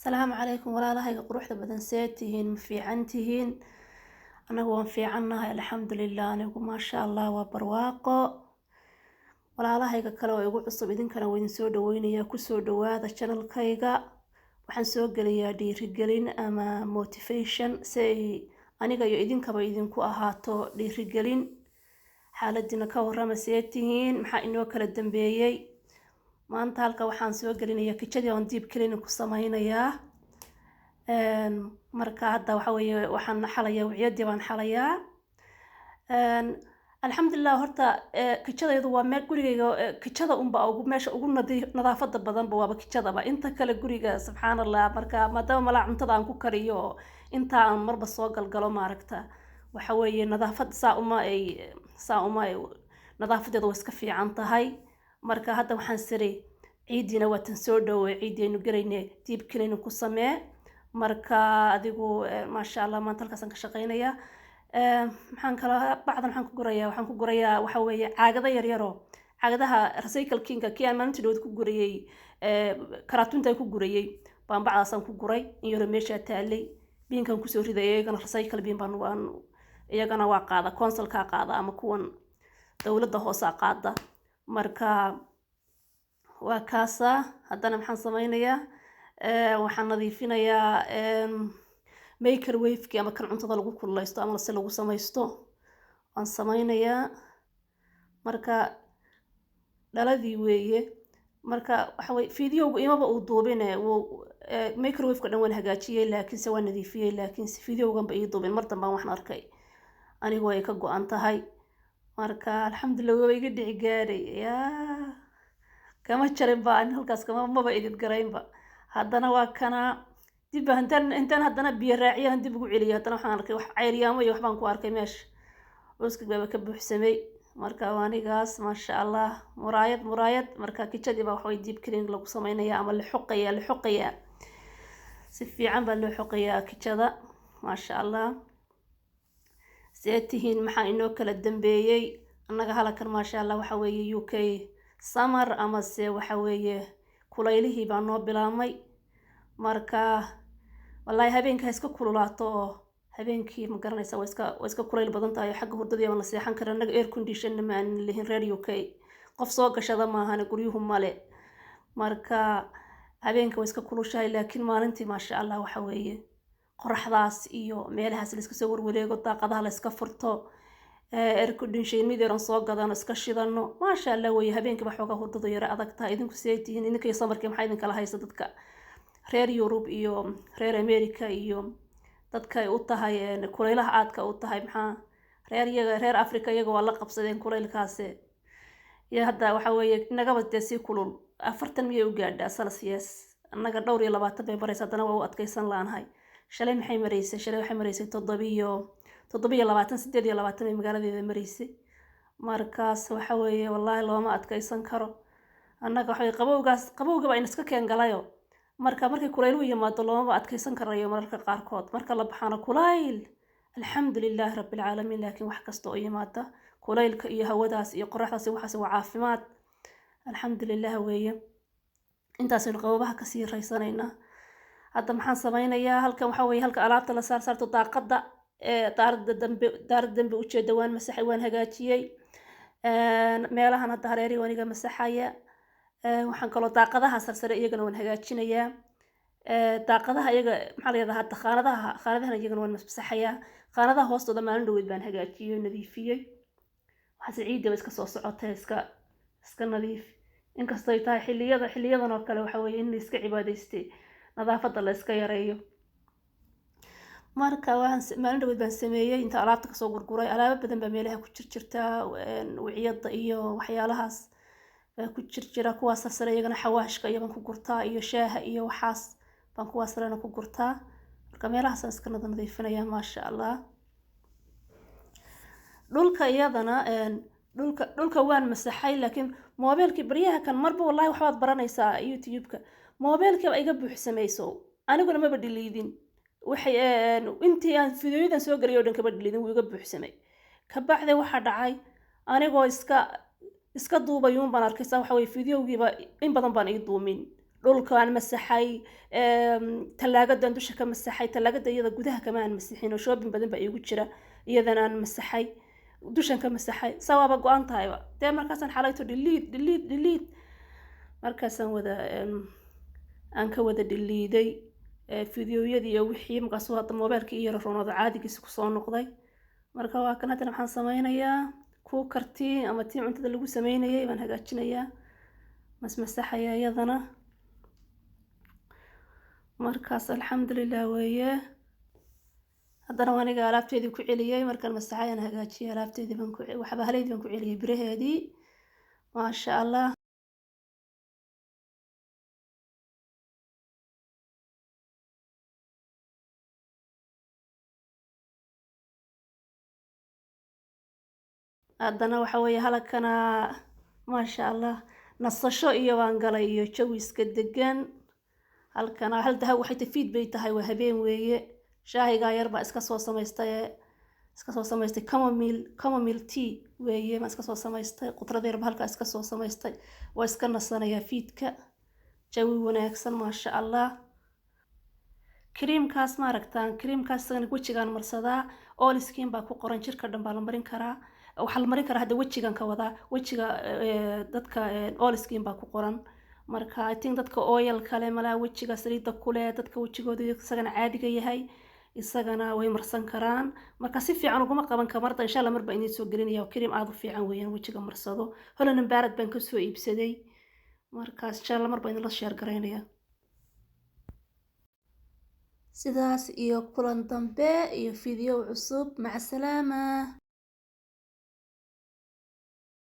Asalaamu calaykum walaalahayga quruxda badan, see tihiin? Ma fiican tihiin? Anagu waan fiicannahay, alxamdulilah. Anigu maasha Allah, waa barwaaqo. Walaalahayga kale oo igu cusub, idinkana waa idin soo dhaweynayaa. Kusoo dhawaada channelkayga. Waxaan soo gelayaa dhiirigelin ama motivation, si ay aniga iyo idinkaba idinku ahaato dhiirigelin. Xaaladiina ka warrama, see tihiin? Maxaa inoo kala dambeeyey? Maanta halka waxaan soo gelinayaa kijadii oon deep cleaning ku sameynayaa. Marka hadda waxa weeye waxaan xalayaa wiciyadii baan xalayaa. Alxamdulilah, horta kijadaydu waa meel gurigayga kijada unba ugu meesha ugu nadaafada badanba waaba kijadaba. Inta kale guriga, subxaan Allah. Marka maadaama malaa cuntada aan ku kariyo, inta aan marba soo galgalo, maaragta, waxa weeye nadaafad saa uma ay nadaafadeedu waa iska fiican tahay. Marka hadda waxaan siri, ciidiina waa tan soo dhowey, ciidiaynu gelayne, deep cleaning ku samee. Marka adigu maasha Allah, maanta halkaasaan ka shaqeynayaa. Maxaan kaloo bacdan waxaan ku gurayaa? Waxaan ku gurayaa waxa weeye caagado yaryaro, caagadaha recycle kinka, kii aan maalintii dhaweyd ku gurayey, karaatunta ku gurayey baan bacdaasaan ku guray. In yaroo meeshaa taalay binkan kusoo riday, iyagana recycle bin baan waan iyagana waa qaada, councilkaa qaada ama kuwan dowladda hoosaa qaada. Marka waa kaasaa. Haddana maxaan sameynayaa? Waxaan nadiifinayaa microwave-kii ama kan cuntada lagu kululeysto ama se lagu samaysto waan sameynayaa. Marka dhaladii weeye. Marka waxa weye videogu imaba uu duubine, wuu microwave-ka dhan waan hagaajiyey, laakiinse waan nadiifiyey, laakiinse videoganba ii duubin. Mar dambaan waxaan arkay anigu ay ka go-an tahay. Marka alxamdulilah, waaba iga dhici gaadhay, yaa kama jarin ba ani halkaas, kama maba idid garaynba. Haddana waa kana dib baa intaan haddana biyo raaciyahan dib ugu celiyay. Haddana waxaan arkay wax cayryaamo iyo waxbaan ku arkay meesha, uskag baaba ka buuxsamay. Marka waa anigaas, maasha Allah, muraayad muraayad. Marka kijadii baa waxaway deep cleaning lagu sameynaya ama la xoqaya, la xoqayaa, si fiican baa loo xoqayaa kijada, maasha Allah. See tihiin? Maxaa inoo kala dambeeyey? Annaga halakan, maasha Allah, waxa weeye UK summer amase waxa weeye kulaylihii baa noo bilaabmay. Marka wallaahi habeenka ha iska kululaato oo habeenkii, ma garanaysa, waa iska kulayl badan tahay oo xagga hurdadii baan la seexan karin. Annaga air conditionna ma aanan lihin, reer UK qof soo gashada maahane, guryuhu male. Marka habeenka waa iska kulushahay, laakiin maalintii, maasha Allah, waxa weeye qoraxdaas iyo meelahaas la iska soo warwareego, daaqadaha la iska furto, air condition mid yaran soo gadano, iska shidano, maasha Allah weeye. Habeenkii baa xoogaa hurdadu yara adag tahay. Idinku see tihiin? Idinka iyo summerkii maxaa idinkala haysta? Dadka reer Yurub iyo reer America iyo dadka ay u tahay kulaylaha aadka u tahay, maxaa reer iyaga, reer Africa iyaga waa la qabsadeen kulaylkaasi. Iyo hadda waxa weeye inagaba dee sii kulul, 40 miyay u gaadhaa Celsius? Annaga dhowr iyo labaatan bay maraysa, haddana waa u adkaysan laanahay. Shalay maxay maraysay? Shalay waxay maraysay 27, 28 bay magaaladeeda maraysay. Markaas waxa weeye wallaahi looma adkaysan karo. Annaga waxa weye qabowgaas, qabowga baa ina iska keen galayo. Marka markay kulayluhu yimaado loomaba adkaysan karayo mararka qaarkood. Marka la baxaana kulayl, alxamdulilaahi rabbilcaalamiin. Laakiin wax kasta oo yimaada, kulaylka iyo hawadaas iyo qoraxdaas iyo waxaas waa caafimaad, alxamdulilah weeye. Intaasaynu qababaha kasii raysanaynaa. Hadda maxaan sameynayaa? Halkan waxa weeye halka alaabta la saar saarto, daaqada ee daarada dambe, daarada dambe ujeeda waan masaxay, waan hagaajiyey. Meelahan hadda hareerihi waan iga masaxaya. Waxaan kaloo daaqadaha sarsare iyagana waan hagaajinayaa. Daaqadaha iyaga maxaa la yidhahdaa hadda, khaanadaha, khaanadahan iyagana waan masaxayaa. Khaanadaha hoostooda maalin dhaweyd baan hagaajiyey oo nadiifiyey. Waxaase ciidda ba iska soo socotay, iska nadiif. Inkastoo ay tahay xilliyada, xilliyadan oo kale waxa weeye in la iska cibaadaystay, nadaafadda la iska yareeyo. Marka waan maalin dhaweyd baan sameeyey inta alaabta kasoo gurguray. Alaabo badan baa meelaha ku jirjirta, wiciyada iyo waxyaalahaas baa ku jirjira. Kuwaas sarsare iyagana xawaashka iyo baan ku gurtaa, iyo shaaha iyo waxaas baan kuwaas sarena ku gurtaa. Marka meelahaasaan iska nadiifinaya, maasha Allah. Dhulka iyadana dhulka waan masaxay, laakiin moobeelkii baryaha kan marba wallahi waxbaad baranaysaa YouTube-ka. Moobeelkii ba iga buuxsamayso, aniguna maba dhiliidin. Waxay intii aan fideoyadan soo gelay oo dhan kama dhiliidin, wuu iga buuxsamay. Kabacdi waxaa dhacay anigoo iska duubayuun baan arkaysa, waxa weye fideogiiba in badan baan ii duumin. Dhulkaan masaxay, tallaagadan dusha ka masaxay. Tallaagada iyada gudaha kama aan masixin oo shopping badan baa iigu jira, iyadana aan masaxay, dushan ka masaxay. Saa waaba go-an tahayba dee. Markaasaan xalayto delete, delete, delete, markaasaan wada aan ka wada dhiliiday fideoyadii iyo wixii. Markaasuu hadda mobeelkii iyo roonada caadigiisa kusoo noqday. Marka waa kan. Haddana waxaan sameynayaa cookertii ama tii cuntada lagu sameynayay baan hagaajinayaa, masmasaxaya iyadana. Markaas alxamdulilah weeye. Haddana waa aniga alaabteedii ku celiyey. Markaan masaxay aan hagaajiyay alaabteedii baan ku waxba haleydii baan ku celiyey biraheedii, maasha Allah. Haddana waxa weeye halakana, maasha Allah, nasasho iyo baan galay iyo jawi iska degan. Halkana hal daha waxay tafiid bay tahay, waa habeen weeye. Shaahigaa yar baa iska soo samaystay, iska soo samaystay chamomile tea weeye, baan iska soo samaystay. Qudrad yar baa halkaa iska soo samaystay, waa iska nasanayaa fiidka, jawi wanaagsan, maasha Allah. Creamkaas ma aragtaan? Creamkaas isagana wejigaan marsadaa. All skin baa ku qoran, jirka dhan baa la marin karaa, waxaa la marin karaa. Hadda wejigan ka wadaa, wejiga dadka all skin baa ku qoran. Marka I think dadka oil kale malaa, wejiga saliidda kule, dadka wejigooda isagana caadiga yahay, isagana way marsan karaan. Marka si fiican uguma qaban kamarda, insha Allah mar baa idiin soo gelinaya. Cream aada u fiican weeyaan, wejiga marsado. Holland Barrett baan kasoo iibsaday. Markaas insha Allah mar baa idinla share garaynaya. Sidaas iyo kulan dambe iyo video cusub, maca salaama.